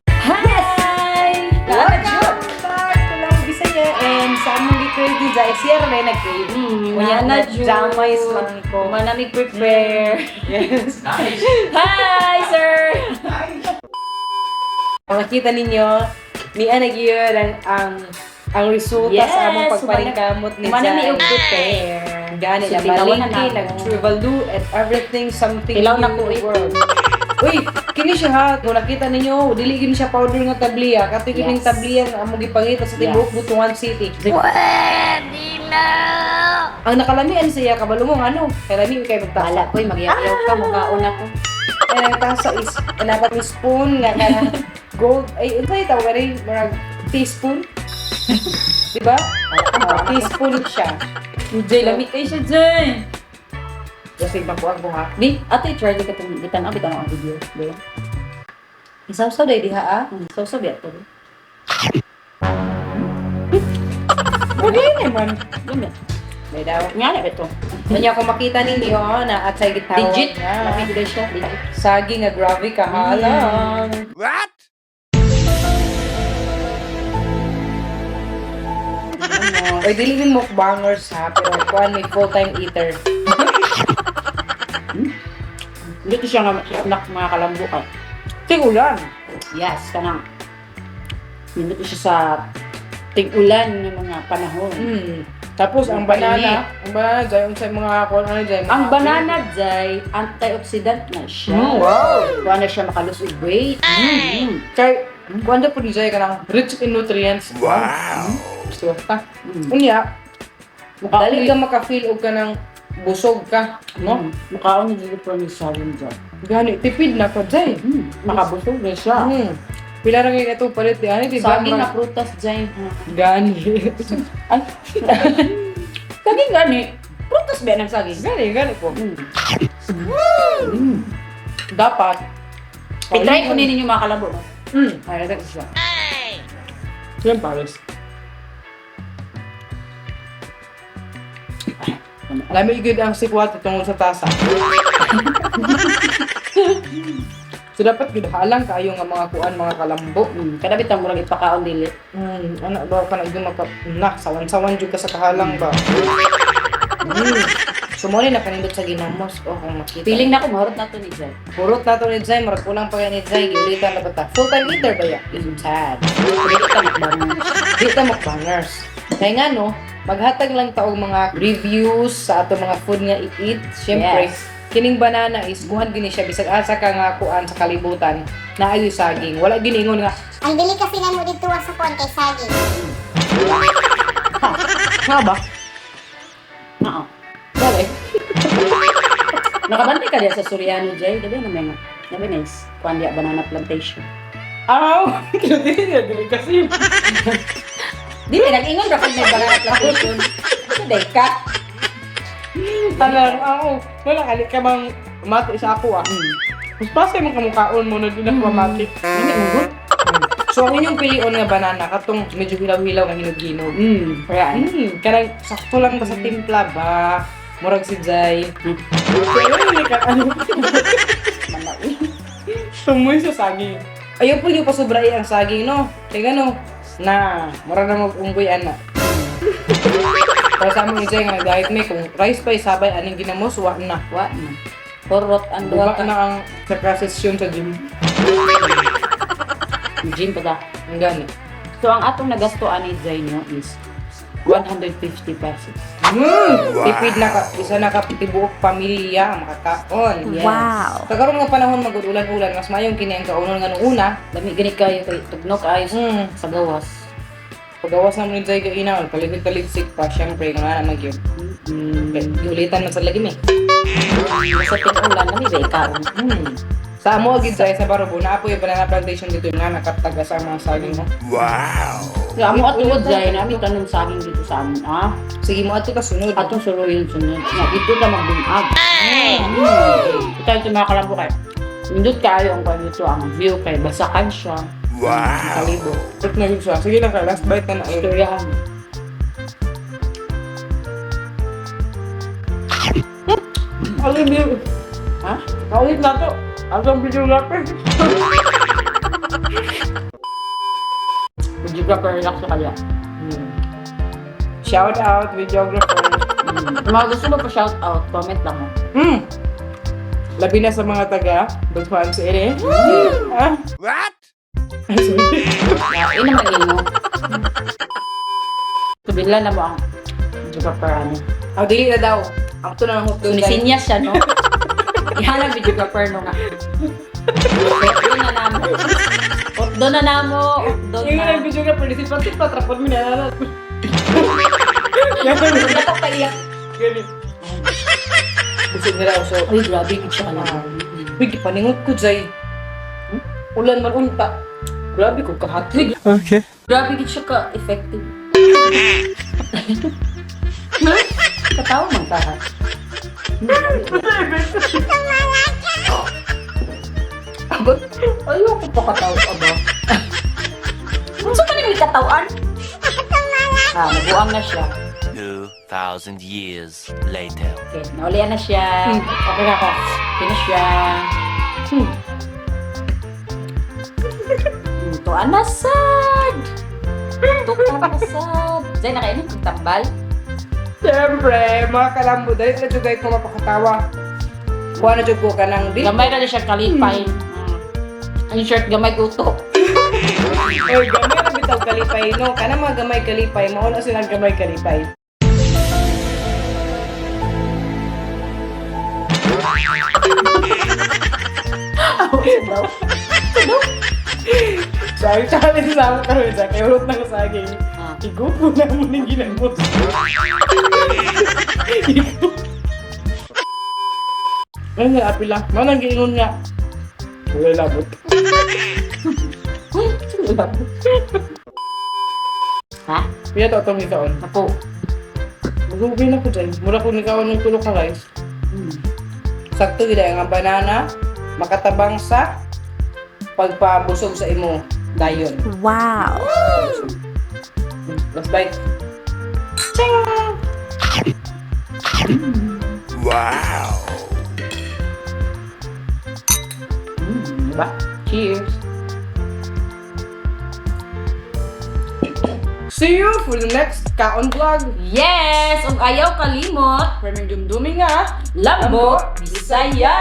Hi! Welcome back to Lang Bisaya and sa among gi-crave ni Jai, siya ra may nag-crave. Unya na na jamays lang ko. Manamig prepare. Yes. Hi, sir! Kung nakita ninyo, niya nagyud ang resulta sa among pagpaningkamot ni Manami Jai. og prepare. Gani So, na tilawan na malingki, namo. nag-trivalu and everything something Tilaw na new ko in the eh. world. Uy, kini siya ha, kung nakita ninyo, dili gini siya powder nga tabliya. Kato kining tabliya nga among gipangita sa tibuok Butuan City. Ang nakalamian siya kabalo mo ano, kay lami kay magtasa. Bala ko'y magyaw-yaw ka, mukhaon ako. Kaya ang tasa is dapat yung spoon nga kanang gold ay ito ay tawag rin murag teaspoon. Di ba? Ah, teaspoon siya. Jay, lami kayo siya, Jay! Kasi makuha ko ha. Di, ate, try di ka itong bitan bitan ang video. Di. Isaw-saw day diha ah. Sausaw biya to. Pwede naman. Lami. May daw. Nga na ito. Kanya kung makita ninyo na at sa gitawag Legit. nga. Lami gid siya. Legit. Sagi nga grabe kahalang. What? Oy, dili min mukbangers ha, pero kuan may full-time eater. Dito siya nga anak mga kalambo ka. Tigulan. Yes, kanang nindot siya sa ting-ulan ng mga panahon. Tapos ang banana jay unsay mga kuan ano jay. Ang banana jay, antioxidant na siya. Wow. Kuha na siya makalus og weight. Kay kuan daw po ni jay kanang rich in nutrients. Wow. Gusto ta. Unya, Mukha dali ka maka-feel og kanang busog ka, no? no? Mukhaon ni dito from sa dyan. Gani tipid na ka jay. Makabusog na siya. Pila ra ngay ito palit di ani di ba? Saging na prutas jay. Gani. Ay. Saging gani. Prutas ba ng saging? Gani, gani po. Dapat. I-try ko ninyo mga kalabo. No? Ay, natin siya. Yan pares. Lami gyud ang sikwat tungod sa tasa. So dapat gyud halang kaayo nga mga kuan mga kalambo. Kada bitang murag ipakaon dili. Ano ba kana gyud maka na sawan-sawan jud ka sa kahalang ba. So mo ni nakanindot sa ginamos o kung makita. Feeling na ko mahurot na to ni Jay. Purot na to ni Zay, murag kulang pa kay ni Zay, giulitan na ba ta? Full time eater ba ya? Sad. Dili ka mukbang. Di ta mukbangers. Kaya nga no, maghatag lang ta og mga reviews sa ato mga food nga i-eat. Siyempre, kining banana is kuhan gini siya bisag asa ka nga kuan sa kalibutan na ayo saging. Wala gini ingon nga Ang dili kasi na mo dito sa kuan kay saging. nga ba? Oo. Dali. Nakabantay ka diya sa Soriano, Jay. Dabi na may nga. Dabi nice. Kuan diya banana plantation. Aw, kinatili niya dili kasi. Dili nag-ingon ra kung may banana plantation. Today ka. Talang ako, wala kali ka bang mati sa ako ah. Mas pasay mong kamukaon mo na di na mamati. Lami mo good. So ang inyong pilion nga banana katong medyo hilaw-hilaw nga hinog-hinog. Kaya ano? Kanang sakto lang ba sa timpla ba? Murag si Jai. Kaya hindi ka ano. Manawi. Tumoy sa saging. Ayaw po niyo pasubray ang saging, no? Kaya gano, na, mura na mag-unggoy, ana. Para sa among Jai nga nag-diet may, kung rice pa isabay, aning ginamos, wa na. Wa na. Horot ang duha Buka ka. na ang session sa gym. Gym pa ta. Ang gani. So ang atong nagasto ani Jay no is 150 pesos. Tipid na ka, isa na ka tibuok pamilya ang makakaon. Yes. Wow. Sa karon nga panahon magud ulan-ulan, mas mayong kini ang kaunon nga nung una. Lami gani kayo kay tugno kaayo sa gawas. Pagawas na mo ni Jay kainaon, paligid-paligsik pa, syempre, kung ano magyud. Giulitan man sa lagi mi. Sa ting-ulan lami ba ikaon? Sa amo gid Jay sa Barobo, naa po yung banana plantation dito nga nakataga sa mga saging mo. Kaya amo at tuod jay nami tanom saging dito sa amon ah. Sige mo ato ka sunod. Atong suruyin sunod. Na dito ta magdungag. Ito yung mga kalambo kay. Nindot kaayo ang kwan dito ang view kay basakan siya. Kalibo. Trip na yun siya. Sige lang ka, last bite na na. Istoryahan. Alin yun? Ha? Kaulit na to. Atong videographer. Videographer relax sa kaya. Shout out, videographer. Kung mga gusto mo pa shout out, comment lang mo. Labi na sa mga taga, Butuan sa ere. Ah? What? Ay, sorry. Na, ina man imo. Subila na mo ang videographer ano. Ah, dili na daw. Ang to na ang hook doon. Sunisinya siya, no? Ihanap videographer no nga. Doon na namo. Doon na namo. Doon Yung na. nang videographer, di si Patit patrapon mi na. Napapaiyak. Ganun. Busog na daw. So, Uy, grabe, gid siya lang. uy, gipaningot ko, Jay. Ulan man unta. Grabe ko kahatlig. Okay. Grabe gid siya ka-effective. Katawa man ka. Ha? Abot, ayoko pa katawa ba? Unsa man yung katawan? Ah, nabuang na siya. 2,000 years later. Okay, naulian na siya. Okay na ako. Okay na siya. Tuan na sad! Tuan na sad! Zay, nakainin kong tambal. Siyempre, mga kalambo, dahil na jugay ko mapakatawa. Kuha na jug ko ka ng di. Gamay na siya kalipay. Ang shirt gamay guto. Oy, gamay na bitaw kalipay, no? Kana mga gamay kalipay, mauna sila gamay kalipay. So, ang challenge sa amin karon sa kay urot na ko saging. Ah. Igupo na mo ning ginamos. Igupo. Ay, nga, apila. Manang giingon nga. Wala labot. Uy, sino ba? Ha? Pila to itong ikaon. Ako. Magubi na ko dyan. Mura ko nikaon ng tulo ka rice. Sakto gid ang banana makatabang sa pagpabusog sa imo dayon. Wow. Last bite. Wow. Diba? Cheers. See you for the next kaon vlog. Yes! Ug ayaw kalimot, Premium dumdumi nga. Lambo Bisaya!